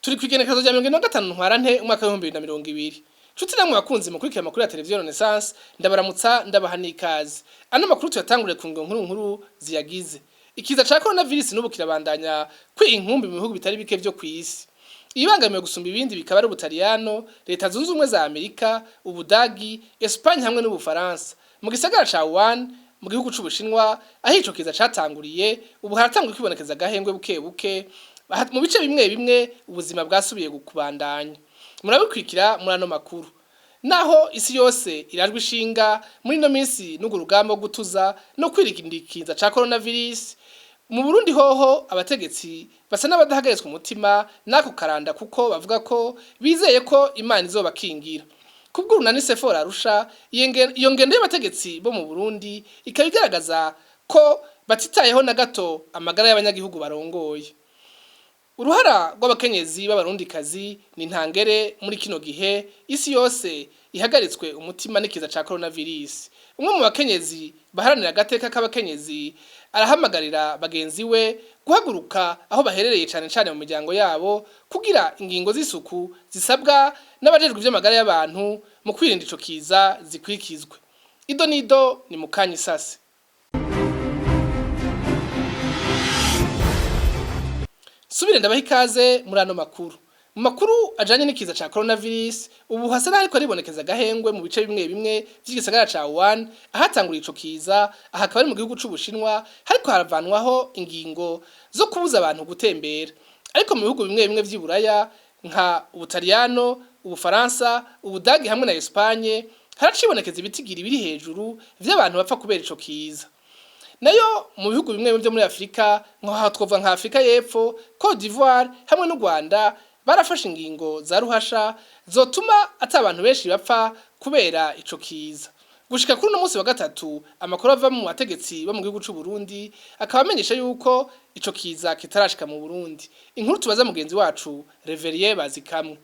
Turi kw'igenekerezo rya 45 Ntwarante umwaka w'2020. Nshuti namwe bakunzi mukurikira amakuru ya televiziyo Renaissance, ndabaramutsa, ndabaha n'ikaze. Ano makuru tuyatanguriye ku ngingo nkuru nkuru ziyagize. Ikiza ca coronavirus n'ubu kirabandanya kwiha inkumbi mu bihugu bitari bike vyo kw'isi. Ibibangamiwe gusumba ibindi bikaba ari Ubutaliyano, Leta Zunze Ubumwe za Amerika, Ubudagi, Espagne hamwe n'Ubufaransa. Mu gisagara ca Wuhan mu gihugu c'Ubushinwa, aho ico kiza catanguriye, ubu haratangura kwibonekeza agahengwe buke buke. Mu bice bimwe bimwe ubuzima bwasubiye kubandanya. Murabikurikira muri ano makuru. Naho isi yose irajwe ishinga muri ino minsi n'urwo rugamba rwo gutuza no kwirinda ikiza ca coronavirus, mu Burundi hoho abategetsi basa n'abadahagaritswe umutima n'ako karanda, kuko bavuga ko bizeye ko Imana izobakingira. Kubw'urunani Sefora Arusha, iyo ngendo y'abategetsi bo mu Burundi ikaba igaragaza ko batitayeho na gato amagara y'abanyagihugu barongoye. Uruhara rw'abakenyezi b'Abarundikazi ni ntangere muri kino gihe isi yose ihagaritswe umutima n'ikiza ca coronavirus. Umwe mu bakenyezi baharanira agateka k'abakenyezi arahamagarira bagenzi we guhaguruka aho baherereye, cane cane mu miryango yabo, kugira ingingo z'isuku zisabwa n'abajejwe ivy'amagara y'abantu mu kwirinda ico kiza zikurikizwe. Ido nido ni mukanya isase. Subire ndabaha ikaze muri ano makuru. Mu makuru ajanye n'ikiza ca coronavirus, ubu hasa n'ahariko haribonekeza agahengwe mu bice bimwe bimwe vy'igisagara ca Wuhan ahatanguriye ico kiza. Aha akaba ari mu gihugu c'Ubushinwa, hariko haravanwaho ingingo zo kubuza abantu gutembera. Ariko mu bihugu bimwe bimwe vy'i Buraya nka Ubutaliyano, Ubufaransa, Ubudagi hamwe na Espagne haracibonekeza ibitigiri biri hejuru vy'abantu bapfa kubera ico kiza. Nayo mu bihugu bimwe byo muri Afrika, nko aha twovuga nka Afrika y'Epfo, Cote d'Ivoire hamwe n'u Rwanda, barafashe ingingo za ruhasha zotuma ata abantu benshi bapfa kubera ico kiza. Gushika kuri uno munsi wa gatatu, amakuru ava mu bategetsi bo mu gihugu c'u Burundi akaba amenyesha yuko ico kiza kitarashika mu Burundi. Inkuru tubaza mugenzi wacu Reverien Bazikamwe.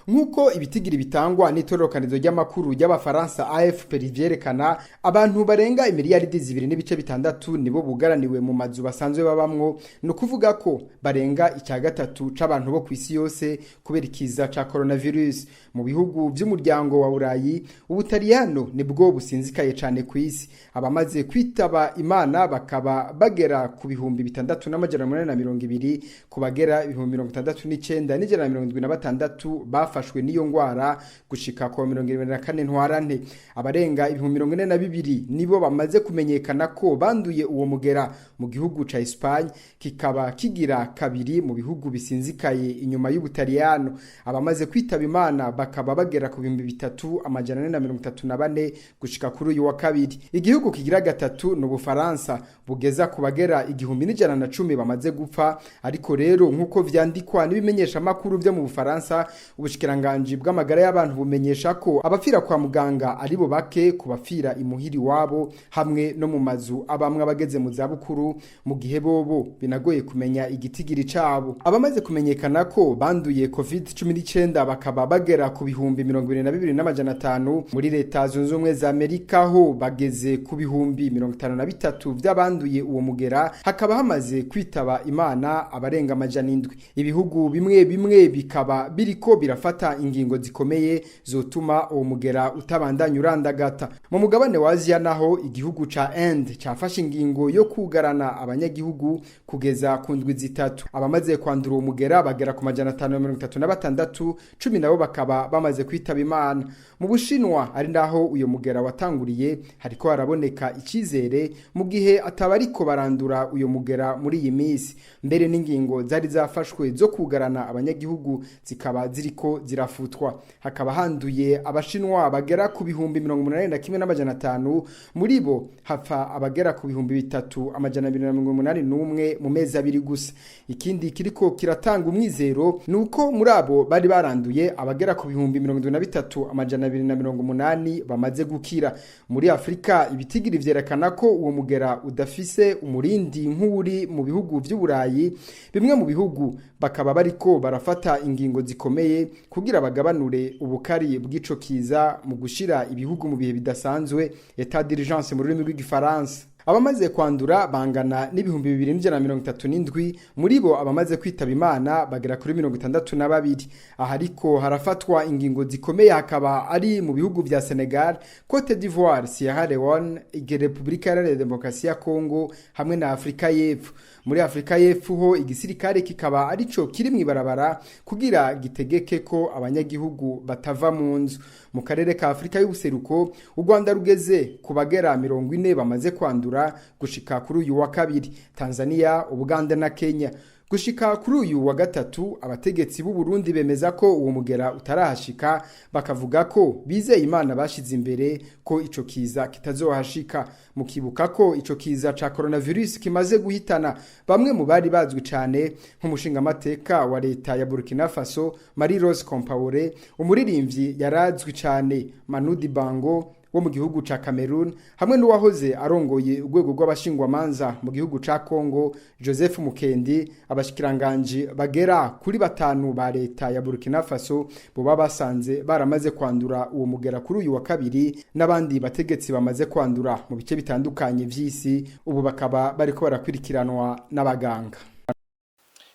Nk'uko ibitigiri bitangwa n'itororokanizo ry'amakuru ry'Abafaransa AFP rivyerekana, abantu barenga imiliyaridi 2.6 nibo bugaraniwe mu mazu basanzwe babamwo, ni ukuvuga ko barenga icya gatatu c'abantu bo kw'isi yose kubera ikiza ca coronavirus. Mu bihugu vy'umuryango wa Burayi, Ubutaliyano nibwo businzikaye cane kw'isi, abamaze kwitaba Imana bakaba bagera ku 6820 ku bagera 69,176 bafashwe n'iyo ngwara gushika ku 74 Ntwarante. Abarenga 42,000 nibo bamaze kumenyekana ko banduye uwo mugera mu gihugu ca Espagne, kikaba kigira kabiri mu bihugu bisinzikaye inyuma y'Ubutaliyano. Abamaze kwitaba Imana bakaba bagera ku 3434 gushika kuri uyu wa kabiri. Igihugu kigira gatatu ni Ubufaransa, bugeza ku bagera 1,110 bamaze gupfa. Ariko rero, nk'uko vyandikwa n'ibimenyesha makuru vyo mu Bufaransa, ubushikiranganji bw'amagara y'abantu bumenyesha ko abapfira kwa muganga aribo bake ku bapfira imuhiri wabo hamwe no mu mazu abamwe abageze mu zabukuru, mu gihe bobo binagoye kumenya igitigiri cabo. Abamaze kumenyekana ko banduye COVID-19 bakaba bagera ku 22,500. Muri Leta Zunze Ubumwe za Amerika ho bageze ku 53,000 vy'abanduye uwo mugera, hakaba hamaze kwitaba Imana abarenga 700. Ibihugu bimwe bimwe bikaba biriko birafata ingingo zikomeye zotuma uwo mugera utabandanya urandagata. Mu mugabane wa Aziya naho, igihugu ca Inde cafashe ingingo yo kugarana abanyagihugu kugeza ku ndwi 3. Abamaze kwandura uwo mugera bagera ku 536, 10 nabo bakaba bamaze kwitaba Imana. Mu Bushinwa, ari naho uyo mugera watanguriye, hariko haraboneka icizere mu gihe atabariko barandura uyo mugera muri iyi minsi. Mbere n'ingingo zari zafashwe zo kugarana abanyagihugu zikaba ziriko zirafutwa. Hakaba handuye Abashinwa bagera ku 81,500, muri bo hapfa abagera ku 3281 mu mezi 2 gusa. Ikindi kiriko kiratanga umwizero ni uko muri abo bari baranduye, abagera ku 73,280 bamaze gukira. Muri Afrika, ibitigiri vyerekana ko uwo mugera udafise umurindi nk'uri mu bihugu vy'Uburayi. Bimwe mu bihugu bakaba bariko barafata ingingo zikomeye kugira bagabanure ubukari bw'ico kiza mu gushira ibihugu mu bihe bidasanzwe, état d'urgence mu rurimi rw'Igifaransa. Abamaze kwandura bangana n'2137, muri bo abamaze kwitaba Imana bagera kuri 62. Aha ariko harafatwa ingingo zikomeye, hakaba ari mu bihugu vya Senegal, Cote d'Ivoire, Sierra Leone, Republika Iharanira Demokarasi ya Congo hamwe na Afrika y'Epfo. Muri Afrika y'Epfo ho igisirikare kikaba arico kiri mw'ibarabara kugira gitegeke ko abanyagihugu batava mu nzu. Mu karere ka Afrika y'ubuseruko, u Rwanda rugeze ku bagera 40 bamaze kwandura gushika kuri uyu wa kabiri, Tanzania, Ubuganda na Kenya. Gushika kuri uyu wa gatatu, abategetsi b'u Burundi bemeza ko uwo mugera utarahashika, bakavuga ko bizeye Imana bashize imbere ko ico kiza kitazohashika. Mukibuka ko ico kiza ca coronavirus kimaze guhitana bamwe mu bari bazwi cane nk'umushingamateka wa leta ya Burkina Faso Marie Rose Compaoré, umuririmbyi yarazwi cane Manu Dibango wo mu gihugu ca Cameroon, hamwe n'uwahoze arongoye urwego rw'abashingwamanza mu gihugu ca Congo Joseph Mukendi. Abashikiranganji bagera kuri 5 ba leta ya Burkina Faso boba basanze baramaze kwandura uwo mugera kuri uyu wa kabiri, n'abandi bategetsi bamaze kwandura mu bice bitandukanye vy'isi ubu bakaba bariko barakurikiranwa n'abaganga.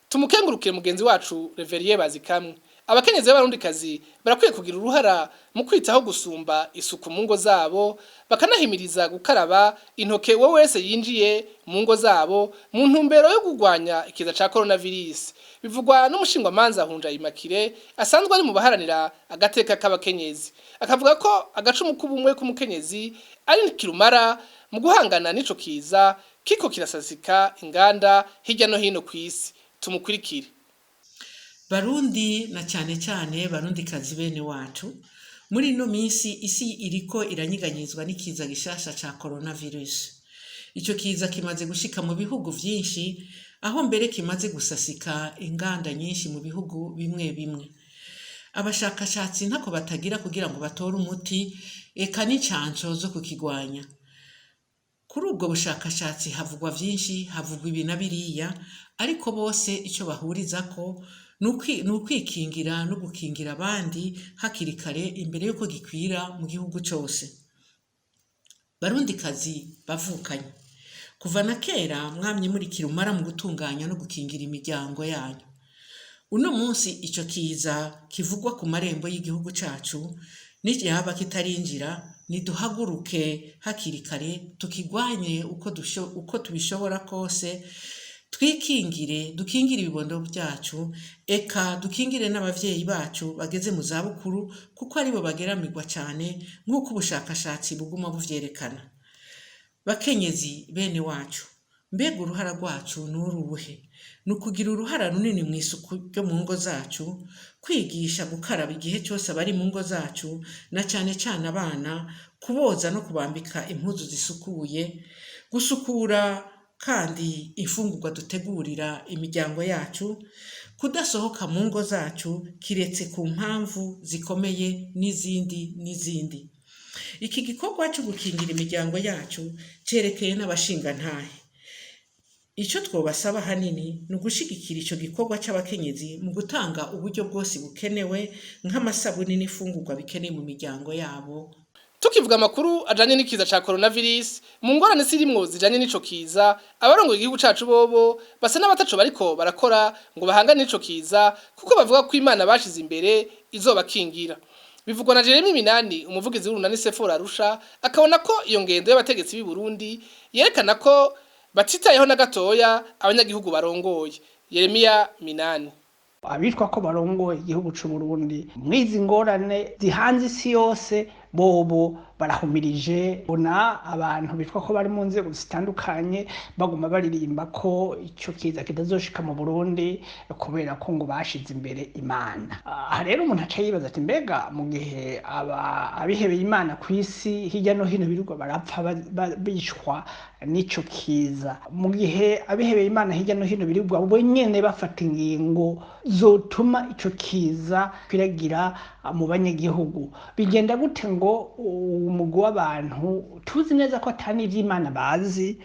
Tumukengurukire mugenzi wacu Reveriye Bazikamwe. Abakenyezi b'abarundikazi barakwiye kugira uruhara mu kwitaho gusumba isuku mu ngo zabo, bakanahimiriza gukaraba intoke uwo wese yinjiye mu ngo zabo mu ntumbero yo kurwanya ikiza ca coronavirus. Bivugwa n'umushingwamanza Hunja Imakire asanzwe ari mu baharanira agateka k'abakenyezi, akavuga ko agacumu k'ubumwe k'umukenyezi ari kirumara mu guhangana n'ico kiza kiko kirasasika inganda hirya no hino kw'isi. Tumukurikire. Barundi na cyane cyane barundikazi bene wacu, muri ino minsi isi iriko iranyiganyizwa n'ikiza gishasha ca coronavirus. Ico kiza kimaze gushika mu bihugu vyinshi, aho mbere kimaze gusasika inganda nyinshi mu bihugu bimwe bimwe. Abashakashatsi ntako batagira kugira ngo batore umuti eka n'icanco zo kukigwanya. Kuri ubwo bushakashatsi havugwa vyinshi, havugwa ibi na biriya, ariko bose ico bahurizako ni ukwikingira no gukingira abandi hakiri kare imbere y'uko gikwira mu gihugu cose. Barundikazi bavukanye, kuva na kera mwamye muri kirumara mu gutunganya no gukingira imiryango yanyu. Uno munsi ico kiza kivugwa ku marembo y'igihugu cacu, niyaba kitarinjira, niduhaguruke hakiri kare tukigwanye uko tubishobora kose, twikingire, dukingire ibibondo byacu, eka dukingire n'abavyeyi bacu bageze mu zabukuru, kuko aribo bageramirwa cane nk'uko ubushakashatsi buguma buvyerekana. Bakenyezi bene wacu, mbega uruhara rwacu ni uruhe? Ni ukugira uruhara runini mu isuku ryo mu ngo zacu, kwigisha gukaraba igihe cyose abari mu ngo zacu, na cane cane abana, kuboza no kubambika impuzu zisukuye, gusukura kandi imfungurwa dutegurira imiryango yacu, kudasohoka mu ngo zacu kiretse ku mpamvu zikomeye, n'izindi n'izindi. Iki gikorwa cyo gukingira imiryango yacu cerekeye n'abashingantahe. Ico twobasaba hanini ni ugushigikira ico gikorwa c'abakenyezi mu gutanga uburyo bwose bukenewe, nk'amasabuni n'imfungurwa bikenewe mu miryango yabo. Tukivuga amakuru ajanye n'ikiza ca coronavirus, mu ngorane zirimwo zijanye n'ico kiza, abarongoye igihugu cacu bobo basa n'abataco bariko barakora ngo bahangane n'ico kiza, kuko bavuga ko Imana bashize imbere izobakingira. Bivugwa na Jeremy Minani, umuvugizi w'urunani Sefora Arusha, akabona ko iyo ngendo y'abategetsi b'i Burundi yerekana ko batitayeho na gatoya abanyagihugu barongoye. Yeremiya Minani. Abitwa ko barongoye igihugu c'u Burundi mwizi ngorane zihanze isi yose, bobo barahumirije. Bona abantu bitwa ko bari mu nzego zitandukanye baguma baririmba ko ico kiza kitazoshika mu Burundi kubera ko ngo bashize imbere Imana. Aha rero umuntu aca yibaza ati mbega mu gihe abihebeye Imana ku isi hirya no hino birirwa barapfa bicwa n'ico kiza, mu gihe abihebeye Imana hirya no hino birirwa bo nyene bafata ingingo zotuma ico kiza kwiragira mu banyagihugu, bigenda gute ngo umugwi w'abantu tuzi neza ko atani ivy'Imana bazi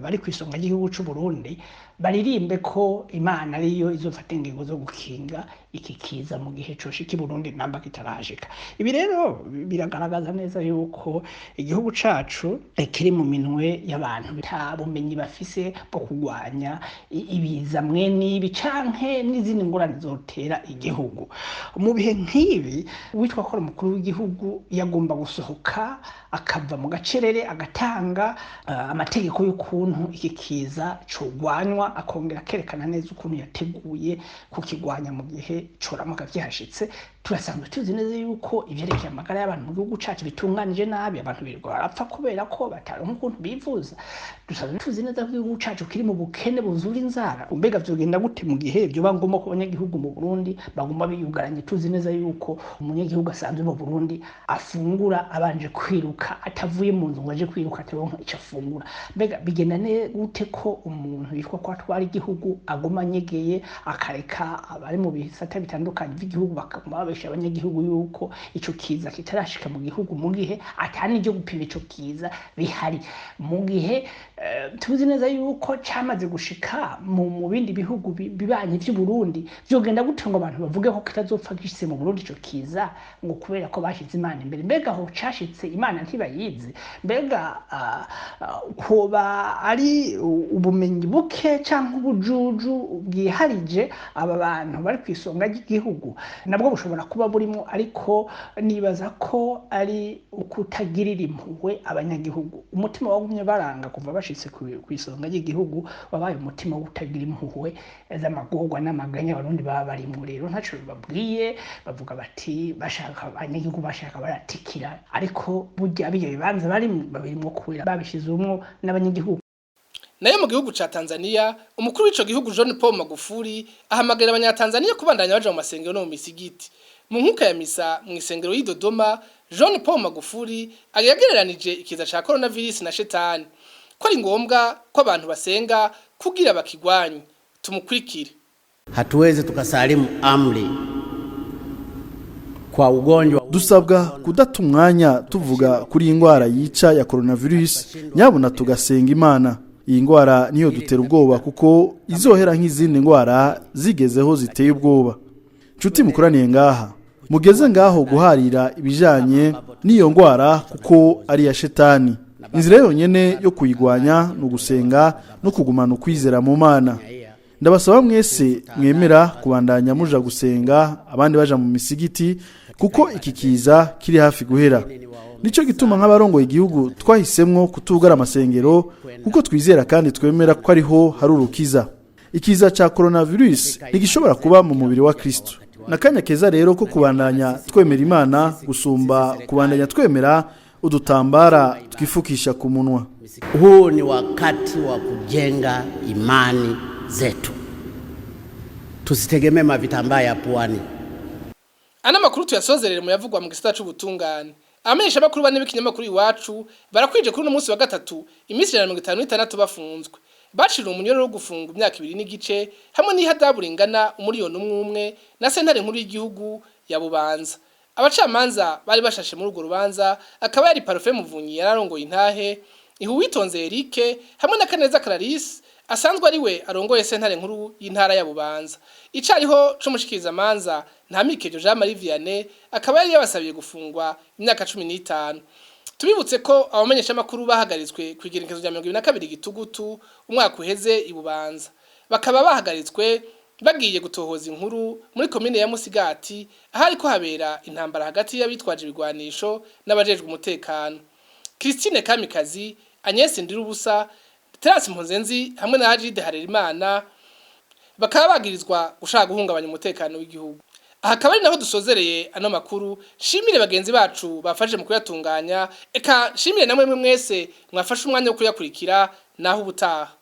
bari kw'isonga ry'igihugu c'u Burundi Baririmbe ko Imana ariyo izofata ingingo zo gukinga iki kiza mu gihe coshika i Burundi namba kitarashika. Ibi rero biragaragaza neza yuko igihugu cacu kiri mu minwe y'abantu nta bumenyi bafise bwo kurwanya ibiza mwene ibi canke n'izindi ngorane zotera igihugu. Mu bihe nk'ibi, uwitwa ko ari umukuru w'igihugu yagomba gusohoka akava mu gacerere, agatanga amategeko y'ukuntu iki kiza cogwanywa, akongera akerekana neza ukuntu yateguye kukigwanya mu gihe coramuka vyahashitse. Turasanzwe tuzi neza yuko ivyerekeye amagara y'abantu mu gihugu cacu bitunganije nabi, abantu birirwa barapfa kubera ko bataronka ukuntu bivuza. Dusanzwe tuzi neza ko igihugu cacu kiri mu bukene buzura inzara. Mbega vyogenda gute mu gihe vyoba ngombwa ko abanyagihugu mu Burundi baguma biyugaranye, tuzi neza yuko umunyagihugu asanzwe mu Burundi afungura abanje kwiruka, atavuye mu nzu ngo aje kwiruka ataronka ico afungura? Mbega bigenda gute ko umuntu yitwa ko atwara igihugu aguma anyegeye, akareka abari mu bisata bitandukanye vy'igihugu bakaguma babesha abanyagihugu yuko ico kiza kitarashika mu gihugu, mu gihe atani ivyo gupima ico kiza bihari, mu gihe tuzi neza yuko camaze gushika mu bindi bihugu bibanyi vy'u Burundi? Vyogenda gute ngo abantu bavuge ko kitazopfa gishitse mu Burundi ico kiza, ngo kubera ko bashize Imana imbere? Mbega aho cashitse Imana ntibayizi? Mbega koba ari ubumenyi buke canke ubujuju bwiharije aba bantu bari kw'isonga ry'igihugu? Nabwo bushobora kuba burimo, ariko nibaza ko ari ukutagirira impuhwe abanyagihugu. Umutima wagumye baranga kuva bashitse kw'isonga ry'igihugu wabaye umutima wo kutagira impuhwe z'amagorwa n'amaganya Abarundi baba barimwo. Rero ntaco bibabwiye, bavuga bati bashaka abanyagihugu bashaka baratikira, ariko burya birya bibanza barimwo babirimwo kubera babishizemwo n'abanyagihugu. Nayo mu gihugu ca Tanzania, umukuru w'ico gihugu John Paul Magufuli ahamagarira abanyatanzania kubandanya baja mu masengero no mu misigiti. Mu nkuka ya misa mu isengero y'i Dodoma, John Paul Magufuli yagereranije ikiza ca coronavirus na shetani, ko ari ngombwa ko abantu basenga kugira bakigwanye. Tumukurikire. Hatuwezi tukasalimu amri kwa ugonjwa. Dusabwa kudata umwanya tuvuga kuri iyi ndwara yica ya coronavirus, nyabuna tugasenga Imana. Iyi ndwara niyo dutera ubwoba, kuko izohera nk'izindi ndwara zigezeho ziteye ubwoba. Nshuti mukoraniye ngaha, mugeze ngaho guharira ibijanye n'iyo ndwara, kuko ari iya shetani, inzira yonyene yo kuyigwanya ni ugusenga no kugumana ukwizera mu Mana. Ndabasaba mwese mwemera kubandanya muja gusenga, abandi baja mu misigiti, kuko iki kiza kiri hafi guhera. Nico gituma nk'abarongoye igihugu twahisemwo kutugara amasengero, kuko twizera kandi twemera ko ariho hari urukiza. Ikiza ca coronavirus ntigishobora kuba mu mubiri wa Kristo. Nakanya keza rero ko kubandanya twemera Imana gusumba kubandanya twemera udutambara twifukisha ku munwa. Huu ni wakati wa kujenga imani zetu, tusitegemee mavitambaa ya puani. Ana makuru tuyasozerere mu yavugwa mu gisata c'ubutungane. Abamenyesha makuru bane b'ikinyamakuru Iwacu barakwije kuri uno munsi wa gatatu iminsi 156 bafunzwe. Baciriwe umunyororo wo gufunga imyaka 2 n'igice hamwe n'ihadabu ringana 1 miliyoni umwe na Sentare Nkuru y'Igihugu ya Bubanza. Abacamanza bari bashashe muri urwo rubanza akaba yari Parufe Muvunyi yararongoye intahe, Ihuwitonze Eric hamwe na Kaneza Clarisse asanzwe ari we arongoye Sentare Nkuru y'Intara ya Bubanza. Icariho c'umushikirizamanza Ntamikejo Jean Marie Vianney akaba yari yabasabiye gufungwa imyaka 15. Tubibutse ko abamenyesha makuru bahagaritswe ku igerekezo rya 22 Gitugutu umwaka uheze i Bubanza, bakaba bahagaritswe bagiye gutohoza inkuru muri komine ya Musigati, ahari ko habera intambara hagati y'abitwaje ibigwanisho n'abajejwe umutekano. Christine Kamikazi, Agnes Ndirubusa, Terence Mpozenzi hamwe na Hajide Harerimana bakaba bagirizwa gushaka guhungabanya umutekano w'igihugu. Aha akaba ari naho dusozereye ano makuru. Shimire bagenzi bacu bafashe mu kuyatunganya, eka shimire namwe mwese mwafashe umwanya wo kuyakurikira. Naho ubutaha.